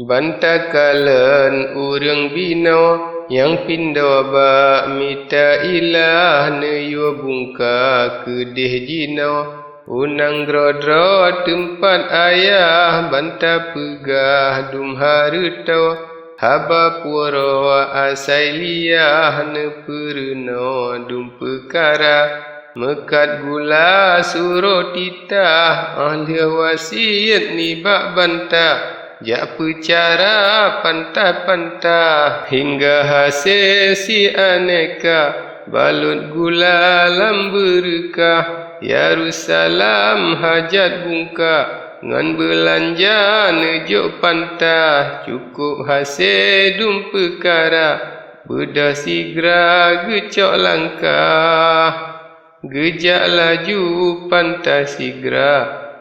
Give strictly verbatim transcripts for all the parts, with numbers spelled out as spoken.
Ban takalon ureuëng binoe nyang pindoe bak mita ilah, neuyue bungka keudeh jinoe. U nanggroe droe teumpat ayah, ban tapeugah dum hareutoe. Haba puroe asai liah, neupeureunoe dum peukara. Meukat gula suroe titah, óh lheueh wasiet nibak banta, jak peucara panta-panta. Hingga hasé si aneka, balot gula lam beureukah. Yerusalem hajat bungka, ngon beulanja neujok panta. Cukôp hasé dum peukara, beudôh sigra geucok langkah. Geujak laju panta sigra,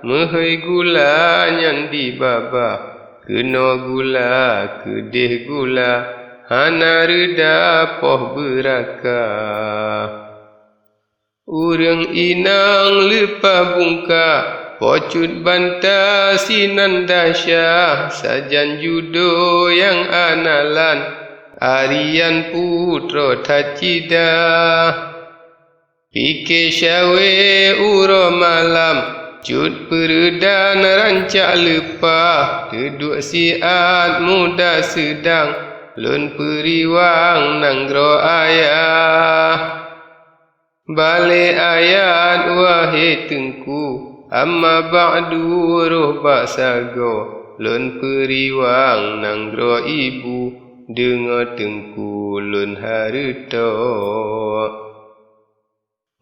meuhôi gula nyan dibaba. Keunoe gula keudeh gula, hana reuda poh beurakah. Ureuëng inong leupah bungka, pocut banta sinan dahsyah, sajan judo nyang analan, arian putroe that cidah. Pike syawée uroe malam, cut peureudan rancak leupah, teuduek siat muda seudang, lôn peuriwang nanggroe ayah. Balée ayat, wahé Teungku, amma ba'du, roh bak sagoe, lôn peuriwang nanggroe ibu, deungoe Teungku lôn hareutoe.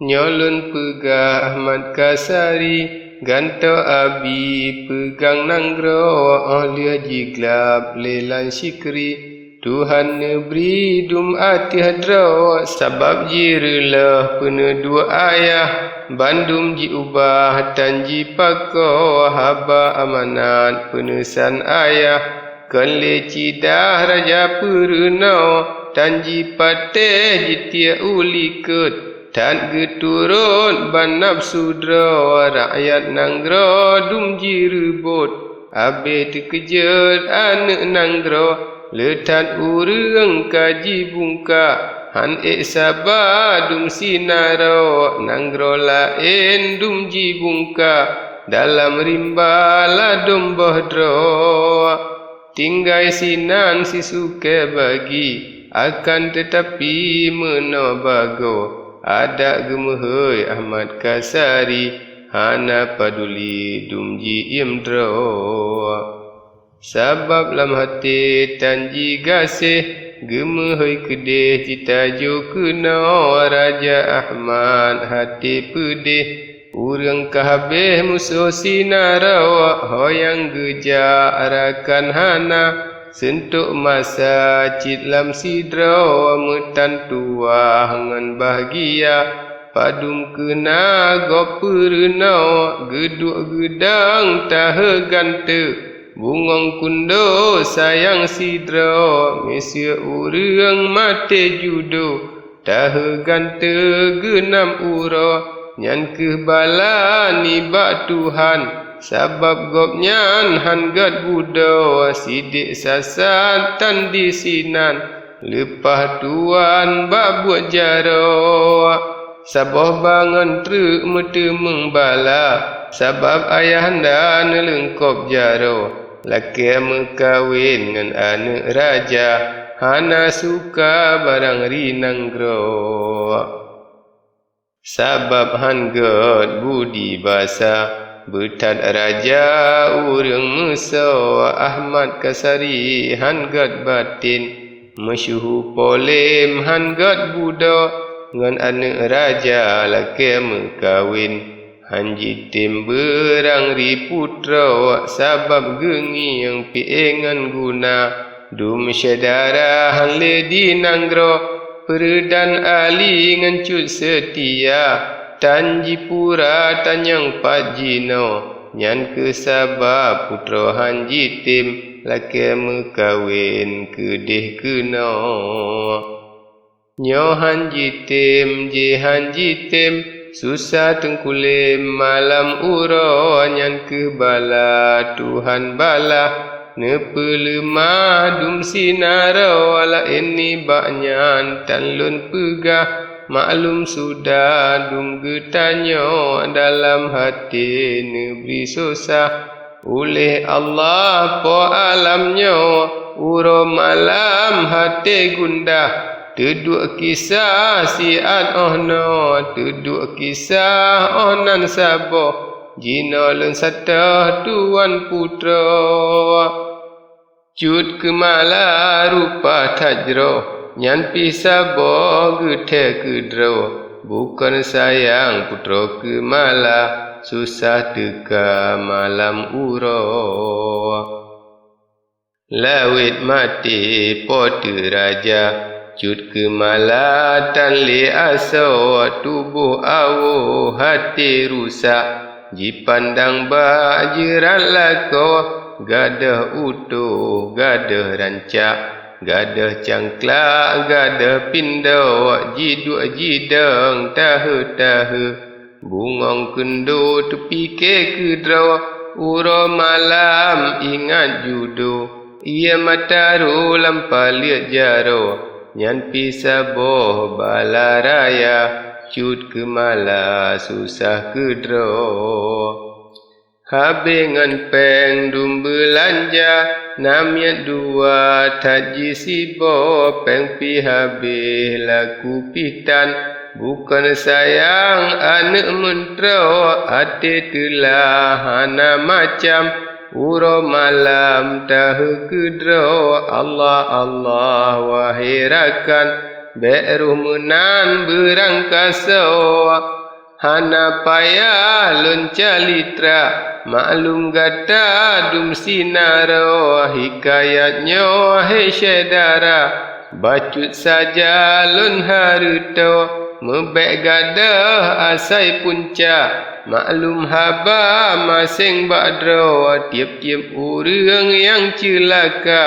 Nyoe lôn peugah Ahmad Kasari, gantoe abi peugang nanggroe, óh lheueh jiglab lé Lan Sikri. Tuhan neubri dum ateueh droe, sabab jireulôh peuneuduek ayah, bandum jiubah tan jipakoe, haba amanat peuneusan ayah. Kon lé cidah raja peureunoe, tan jipatéh jitiek u likot. That geuturot ban nafeusu droe, rakyat nanggroe dum jireubot. Abéh teukeujot aneuëk nanggroe, le that ureuëng ka jibungka. Hán ék saba dum sinaroe, nanggroe laén dum jibungka, dalam rimba ladôm boh droe. Tinggai sinan sisukée bagi, akan teutapi meunoe bagoe, adak geumeuhôi Ahmad Kasari, hana paduli dum ji-iem droe. Sabab lam até tan jigaséh, geumeuhôi keudeh jitajoe keunoe, Raja Ahmad até peudeh. Ureuëng ka habéh musoh sinaroe, ho nyang geujak rakan hana. Seuntok masa cit lam sidroe, meutan tuwah ngon bahgia. Padum keuna gob peureunoe, geuduek geudong tahe gante. Bungöng kundo sayang sidroe, miseue ureuëng maté judo. Tahe gante geunam uroe, nyan kheueh bala nibak Tuhan, sabab gobnyan hán gét budoe. Sidék sasan tan disinan, leupah tuwan bak buet jaroe. Saboh bangon treuk meuteumeung bala, sabab ayahanda neuleungkop jaroe. Lakée meukawen ngon aneuëk raja, hana suka barang ri nanggroe. Sabab hán gét budi basa, beuthat raja ureuëng meusoe. Ahmad Kasari hán gét baten, meusyeuhu polém hán gét budoe, ngon aneuëk raja lakée meukawen. Hán jitem beurang ri putroe, sabab geungieng pié ngon guna. Dum syedara hán lé di nanggroe, peureudan Ali ngon Cut Seutia, tan jipura tanyong pat jinoe. Nyan kheueh sabab putroe hán jitem lakée meukawen keudeh keunoe. Nyoe hán jitem, jéh hán jitem, susah teungkulém malam uroe. Nyan kheueh bala Tuhan bala, Neupeuleumah dum sinarô, laén nibak nyan tan lôn peugah. Maklum sudah dum geutanyoe, dalam haté neubri susah. Uléh Allah Po Alam nyoe, uroe malam haté gundah. Teuduek kisah siat 'oh noe, teuduek kisah 'oh nan saboh. Jinoe lôn saboh tuwan putroe. Cut Keumala rupa that jroh, nyan pih saboh geuthée keudroe. Bukon sayang putroe Keumala, susah teuka malam uroe. Lawét maté Po teu raja, Cut Keumala tan lé asoe, tuboh awoe haté rusak. Jipandang bak jeurat lakoe, gadôh utoh, gadôh rancak, gadôh cangklak, gadôh pindok, jiduek jidong taheu-taheu. Bungöng keundo teupike keudroe, uroe malam ingat judo. Ie mata ru lam paleuet jaroe, nyan pih saboh bala raya. Cut Keumala susah keudroe. Habéh ngon péng dum beulanja, na miet dua that jisiboh. Péng pih habéh, laku pih tan, bukon sayang aneuëk meuntroe. Até teulah hana macam, uroe malam taheu keudroe. Allah, Allah, wahé rakan, bék roh meunan beurangkasoe. Hana payah lôn calitra, maklum gata dum sinarô. Hikayat nyoe, hé syedara, bacut saja lôn hareutoe. Meubék gadôh asai punca, maklum haba maséng bak droe. Tieb-tieb ureuëng nyang ceulaka,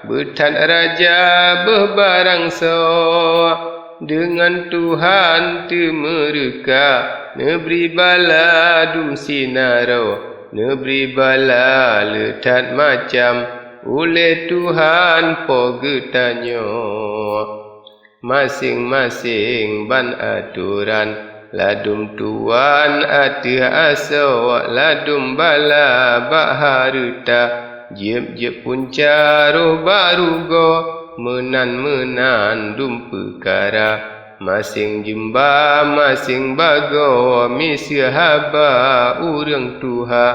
beuthat raja boh barangsoe. Deungon Tuhan teumeureuka, neubri bala dum sinarô, neubri bala le that macam uléh Tuhan Po geutanyoe. Maséng-maséng ban atoran, ladum tuwan ateueh asoe, ladum bala bak hareuta. Jieb-jieb punca roh bak rugoe, meunan-meunan dum peukara. Maséng jeumba, maséng bagoe, miseue haba ureuëng tuha.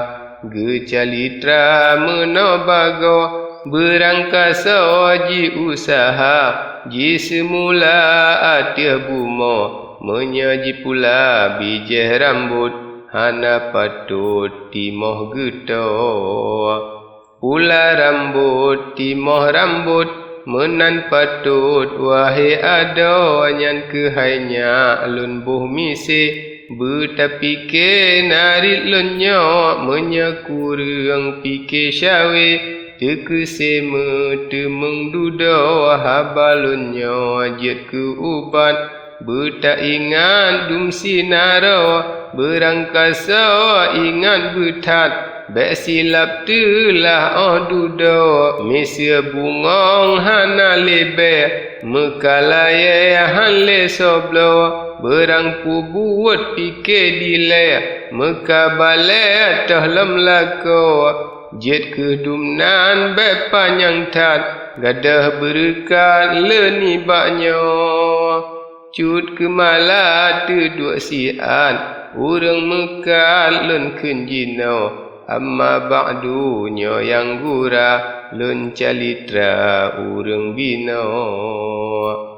Geucalitra meunoe bagoe, beurangkasoe jiuseuha. Jiseumula ateueh bumoe, meunyoe jipula bijéh rambot, hana patot timoh geutoe. Pula rambot, timoh rambot, meunan patot, wahé adoe. Nyan keuhai nyak lôn boh miseue, beutapike narit lôn nyoe. Meunyoe kureueng pike syawée, teukeuse meuteumèe dudoe. Haba lôn nyoe jeuet keu ubat, beutaingat dum sinarô, beurangkasoe ingat beuthat. Bék silap teulah 'oh dudoe, miseue bungöng hana lé bèe, meukalayèe han lé soe bloe. Beurangpeubuet pike dilèe, meukabalèe toh lom lakoe. Jeuet keuh dum nan bék panyang that, gadôh beureukat le nibak nyoe. Cut Keumala teuduek siat, ureuëng meukat lôn kheun jinoe. Amma ba'du, nyoe nyang gura, lôn calitra ureuëng binoe.